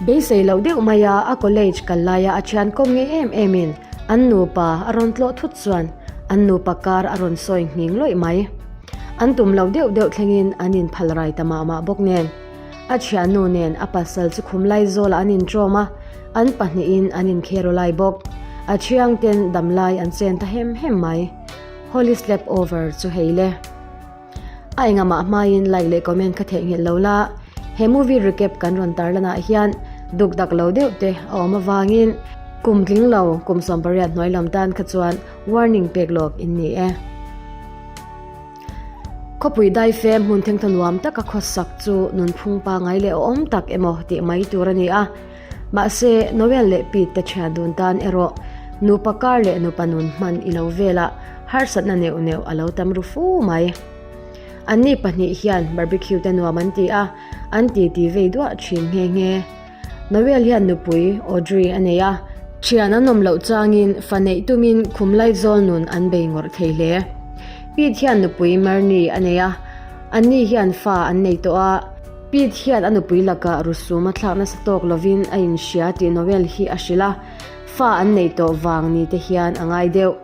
Beisei loh deuh maia a college kal laia a thian kawm ngei em emin an nupa a rawn tlawh thut chuan an nupa kar a rawn sawi nghing lawih mai. An tum loh deuh deuh thlengin an inphal rai ta mah mah bawk nen. A thiannu nen a pasal chu khum lai zawlah an inṭawm a, an pahnihin an inkhero lai bawk. A thiangten damlai an chen ta hem hem mai. Holy Slap Over chu hei le. A engamah hmain like leh comment kha theihnghilh lo la, he movie recap kan rawn tarlanah hian duk dak lo deuh te a awm avangin kum tling lo kum 18 hnuai lam tan kha chuan warning pek lawk in ni e. Khawpui daifem hmun thengthaw nuam taka khawsak chu nunphung pangai leh awm tak emaw tih mai tur a ni a. Mahse, Noel leh Pete te thian dun tan erawh nupa kar leh nupa nun hman i lo velah harsatna neuh neuh a lo tam ru fu mai. Anni pahnih hian barbecue te nuam an ti a, an titi vei duah thin nghe nghe. Noel hian nupui Audrey a nei a, thian an awm loh changin fa neih tumin khum laizawl nun an bei ngawrh thei hle. Pete hian nupui Marnie a nei a, anni hian fa an nei tawh a. Pete hian a nupui lakah rusum a thlak nasa tawk lovin a inhria tih Noel hi a hrilh a, fa an neih tawh vang ni te hian a ngai deuh.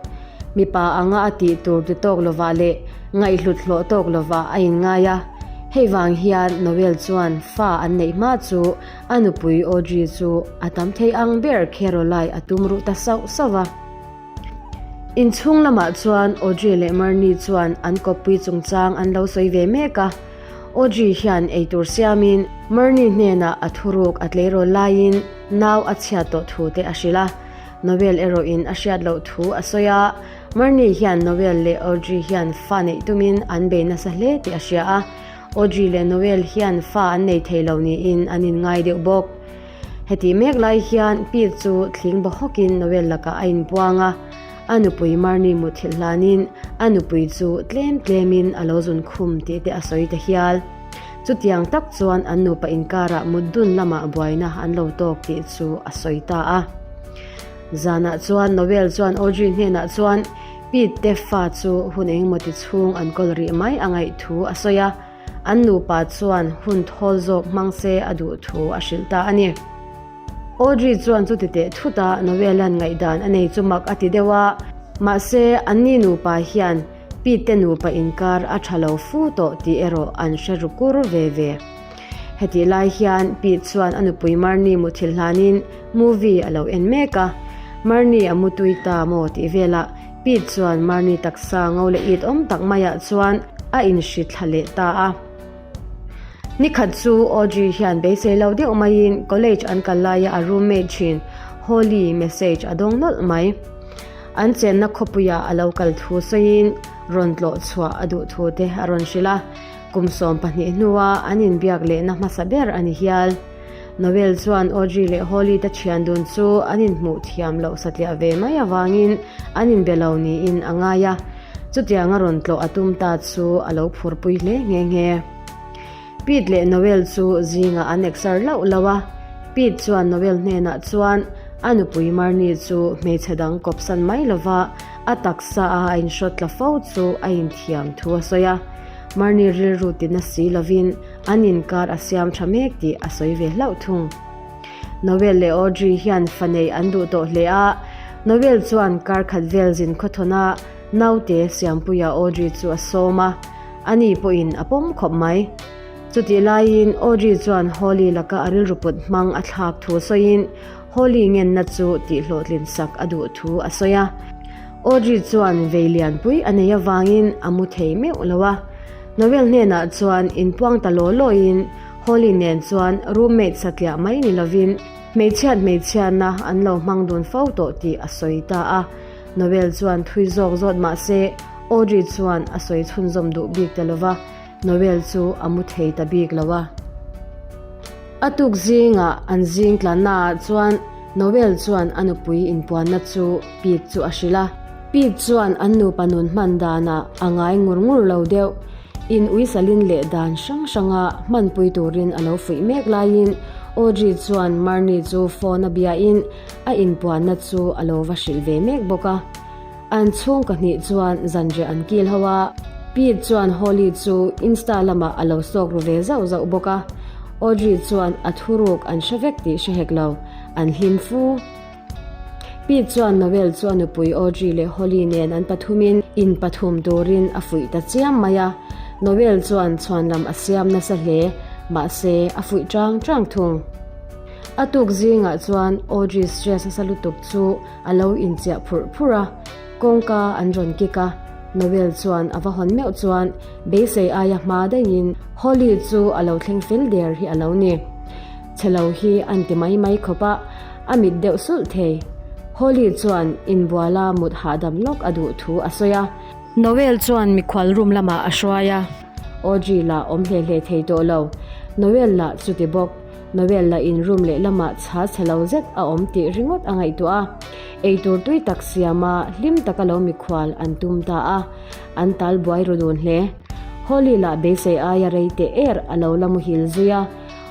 Mipa anga a tih tur ti tawk lovah leh ngaihhlut hlawh tawk lovah a inngai a, hei vang hian Noel chuan fa an neih hma chu a nupui Audrey chu a tam thei ang ber Caroline a tum ruh ta sauh sauh va. Inchhung lamah chuan Audrey leh Marnie chuan an kawppui chungchang an lo sawi ve mek a. Audrey hian eitur siamin Marnie hnenah a thuruk a tleirawl laiin nau a chhiat tawh thu te a hrilh a. Noel erawhin a hriat loh thu a sawi a. Marnie hian Noel leh Audrey hian fa neih tumin an bei nasa hle tih a hria a. Audrey leh Noel hian fa an nei thei lo niin an inngai deuh bawk. Hetih mek lai hian Pete chu thling baw hawkin Noel lakah a inpuang a, a nupui Marnie muthilh hlanin a nupui chu tlem tlemin a lo zun khum tih te a sawi ta hial. Chutiang tak chuan an nupa inkarah mutdun lamah buaina an lo tawk tih chu a sawi ta a. Zanah chuan Noel chuan Audrey hnenah chuan Pete te fa chu hun engemaw ti chhung an kawl rih mai a ngaih thu a sawi a. An nupa chuan hun thawl zawk hmang se a duh thu a hrilh ta a ni. Audrey chuan chuti teh thut a Noel-a'n ngaihdan a nei chu mak a ti deuh a, mahse anni nupa hian Pete te nupa inkar a tha lo fu tawh tih erawh an hre ru kur ve ve. Hetih lai hian Pete chuan a nupui Marnie muthilh hlanin movie a lo en mek a, Marnie a mutui ta maw tih velah Pete chuan Marnie taksa ngo leh it awm tak maiah chuan a inhri thla leh ta a. Nikhat chu Audrey hian beisei lo deuh maiin college an kal laia a roommate thin Holly message a dawng nawlh mai. An chenna khawpuiah a lo kal thu sawiin rawn tlawh chhuah a duh thu te a rawn hrilh a, kum 12 hnua an inbiak lehna hmasa ber a ni hial. Noel chuan Audrey leh Holly te thian dun chu an inhmuh thiam loh satliah ve mai avangin an inbe lo niin a ngai a, chutianga rawn tlawh a tum ta chu a lo phurpui hle nghe nghe. Pete leh Noel chu zingah an exer lauh lauh a, Pete chuan Noel hnenah chuan a nupui Marnie chu hmeichhe dang kawpsan mai lova a taksa a a inhrawt tla fo chu a inthiam thu a sawi a, Marnie rilru tina si lovin An inkar a siam tha mek tih a sawi ve hlauh thung. Noel leh Audrey hian fa neih an duh tawh hle a, Noel chuan kar khat vel zin khawthawn a naute Siampuia Audrey chu a sawm a, ani pawhin a pawm khawp mai. Chutih laiin Audrey chuan Holly laka a rilru put hmang a thlak thu sawiin Holly ngenna chu tihhlawhtlin sak a duh thu a sawi a. Audrey chuan vei lianpui a nei avangin a mu thei meuh lo a. Noel hnenah chuan inpuang ta law lawiin Holly nen chuan roommate satliah mai ni lovin hmeichhiat hmeichhiatna an lo hmang dun fo tawh tih a sawi ta a. Noel chuan thui zawk zawt mah se Audrey chuan a sawi chhunzawm duh bik ta lova, Noel chu a mu thei ta bik lo a. A tuk zingah an zing tlannaah chuan Noel chuan a nupui inpuanna chu Pete chu a hrilh a. Pete chuan an nupa nun hman danah a ngai ngur ngur lo deuh. In uisalin leh dan hrang hranga hmanpui turin a lo fuih mek laiin Audrey chuan Marnie chu phone a biain a inpuanna chu a lo va hrilh ve mek bawk a. An chhungkaw hnih chuan zanriah an kil ho a, Pete chuan Holly chu Insta lamah a lo sawk ru ve zauh zauh bawk a. Audrey chuan a thuruk an hre vek tih hre hek lo, an hlim fu. Pete chuan Noel chu a nupui Audrey leh Holly nen an pathumin in pathum turin a fuih ta chiam mai a. Noel chuan chhuanlam a siam nasa hle, mahse a fuih chang chang thung. A tuk zingah chuan Audrey stress nasa lutuk chu a lo inchiah phurh phurh a, kawngka an rawn kik a. Noel chuan a va hawn meuh chuan beisei aia hma daihin Holly chu a lo thleng fel der hi a lo ni. Chhe lo hi an ti mai mai khawp a, a mit deuh sulh thei. Holly chuan inbuala mut hahdam lawk a duh thu a sawi a. Noel chuan mikhual room lamah a hruai a. Audrey lah awm hle hle thei tawh lo. Noel lah chuti bawk. Noel lah in room lehlamah chha chhe lo zet a awm tih ringawt a ngaihtuah a. Eitur tui tak siama hlim taka lo mikhual an tum ta a. An tal buai ru dun hle. Holly lah beisei aia rei teh er a lo la muhil zui a.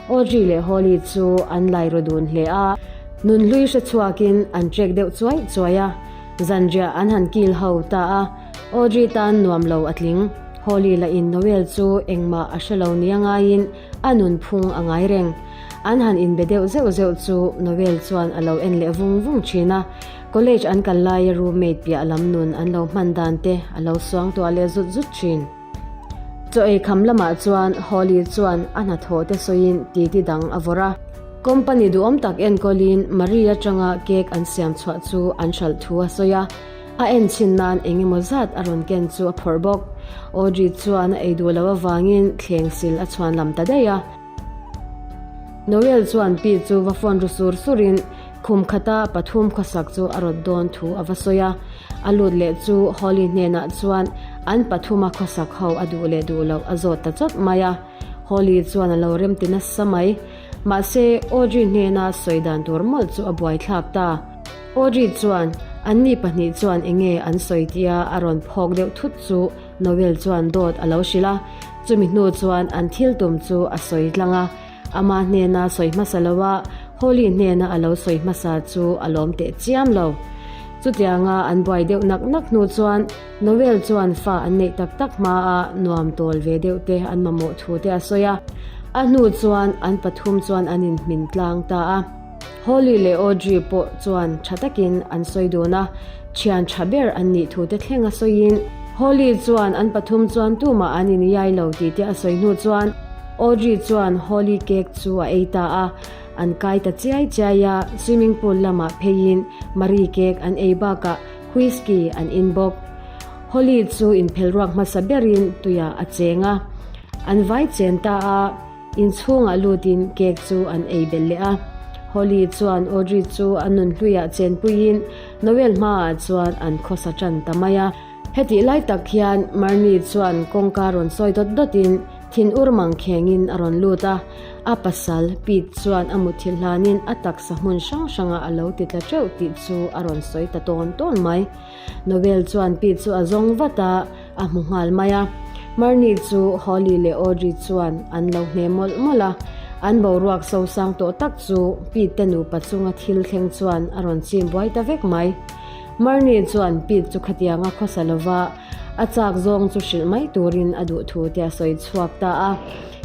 Audrey leh Holly chu an lai ru dun hle a. Nunhlui hre chhuakin an trek deuh chuai chuai a. Zanriah an han kil ho ta a. Audrey tan nuam lo a tling. Holly lah in Noel chu engmah a hre lo nia ngaiin a nunphung a ngai reng. An han inbe deuh zeuh zeuh chu Noel chuan a lo en leh vung vung thin a. College an kal laia roommate piah lam nun an lo hman dan te a lo suang tuah leh zut zut thin. Chaw ei kham lamah chuan Holly chuan a hnathawh te sawiin titi dang a vawrh a. Company duhawm tak enkawlin Marie atanga cake an siam chhuah chu an hralh thu a sawi a. A en chhin nan eng emaw zat a rawn ken chu a phawrh bawk. Audrey chuan a ei duh loh avangin thleng sil a chhuan lam ta daih a. Noel chuan pi chu va phone ru sur surin khum khata pathum khawsak chu a rawt dawn thu a va sawi a. A lut leh chu Holly hnenah chuan an pathuma khawsak ho a duh leh duh loh a zawt ta chawt mai a. Holly chuan a lo remti nasa mai. Mahse, Audrey hnena sawi dan tur mawlh chu a buaithlak ta. Audrey chuan anni pahnih chuan enge an sawi tia a rawn phawk deuh thut chu Noel chuan dawt a lo hrilh a, chumi hnu chuan an thil tum chu a sawi tlang a, ama hnena sawi hmasa lo a, Holly hnena a lo sawi hmasa chu a lawm teh chiam lo. Chutianga an buai deuh nak nak hnu chuan Noel chuan fa an neih tak tak hmaa nuam tawl ve deuh te an mamawh thu te a sawi a, a hnu chuan an pathum chuan an inhmin tlang ta a. Holly leh Audrey pawh chuan tha takin an sawi dun a, thian tha ber an nih thu te thleng a sawiin, Holly chuan an pathum chuan tumah an iniai lo tih te a sawi hnu chuan Audrey chuan Holly cake chu a ei ta a, an kai ta chiai chiai a, swimming pool lamah pheiin Marie cake an ei bakah whisky an in bawk. Holly chu inphel ruak hmasa berin tuiah a cheng a, an vai chen ta a. Inchhungah lutin cake chu an ei belh leh a. Holly chuan Audrey chu a nunhluiah chenpuiin Noel hmaah chuan an khawsa tan ta mai a. Hetih lai tak hian Marnie chuan kawngka rawn sawi dawt dawtin thin ur mang khengin a rawn lut a. A pasal Pete chuan a muthilh hlanin a taksa hmun hrang hrangah a lo ti tla teuh tih chu a rawn sawi ta tawn tawn mai. Noel chuan Pete chu a zawng vat a, a hmu nghal mai a. Marnie chu Holly leh Audrey chuan an lo hne mawlh mawlh a. An boruak sosang tawh tak chu Pete te nupa chunga thil thleng chuan a rawn chim buai ta vek mai. Marnie chuan Pete chu khatianga khawsa lova a chak zawng chu hrilh mai turin a duh thu te a sawi chhuak ta a.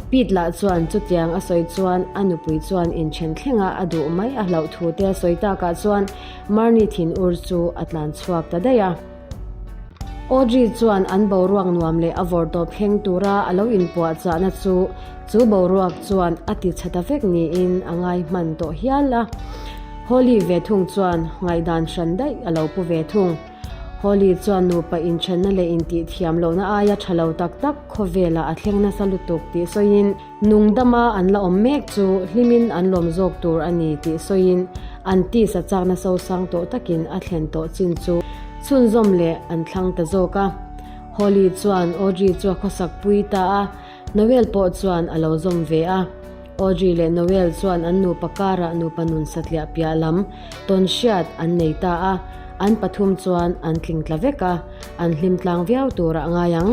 Pete lah chuan chutiang a sawi chuan a nupui chuan inthen thlenga a duh mai a hlauh thu te a sawi takah chuan Marnie thinur chu a tlan chhuak ta daih a. Audrey chuan an boruak nuam leh a vawrtawp thleng tura a lo inpuahchahna chu chu boruak chuan a ti chhe ta vek niin a ngai hman tawh hial a. Holly ve thung chuan ngaihdan hran daih a lo pu ve thung. Holly chuan nupa inthenna leh intihthiam lohna aia tha lo tak tak khawvelah a thleng nasa lutuk tih sawiin, Nungdama an la awm mek chu hlimin an lawm zawk tur a ni tih sawiin an tisa chakna sosang tawh takin a thlen tawh chin chu chhunzawm leh an thlang ta zawk a. Holly chuan Audrey chu a khawsak pui ta a, Noel pawh chuan a lo zawm ve a. Audrey leh Noel chuan an nupa karah nupa nun satliah piah lam tawn hriat an nei ta a, an pathum chuan an tling tla vek a, an hlim tlang viau turah ngai ang.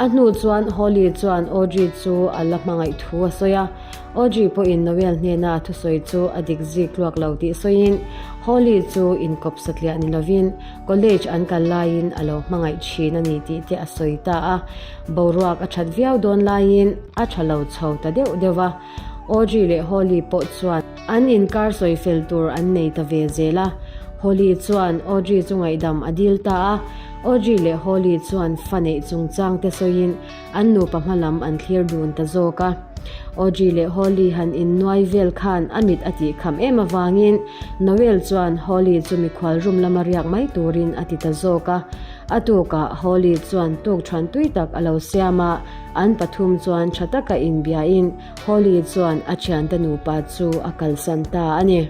A hnu chuan Holly chuan Audrey chu a la hmangaih thu a sawi a. Audrey pawhin Noel hnena a thusawi chu a dik zik tluak lo tih sawiin Holly chu inkawp satliah ni lovin college an kal laiin a lo hmangaih thin a ni tih te a sawi ta a. Boruak a that viau dawn laiin a tha lo chho ta deuh deuh a. Audrey leh Holly pawh chuan an inkar sawi fel tur an nei ta ve zel a. Holly chuan Audrey chu ngaihdam a dil ta a. Audrey leh Holly chuan fa neih chungchang te sawiin an nupa hma lam an thlir dun ta zawk a. Audrey leh Holly han innuai vel khan a mit a tih kham em avangin Noel chuan Holly chu mikhual room lama riak mai turin a ti ta zawk a. A tukah Holly chuan tuk than tui tak a lo siam a, an pathum chuan tha taka inbiain Holly chuan a thiante nupa chu a kalsan ta a ni.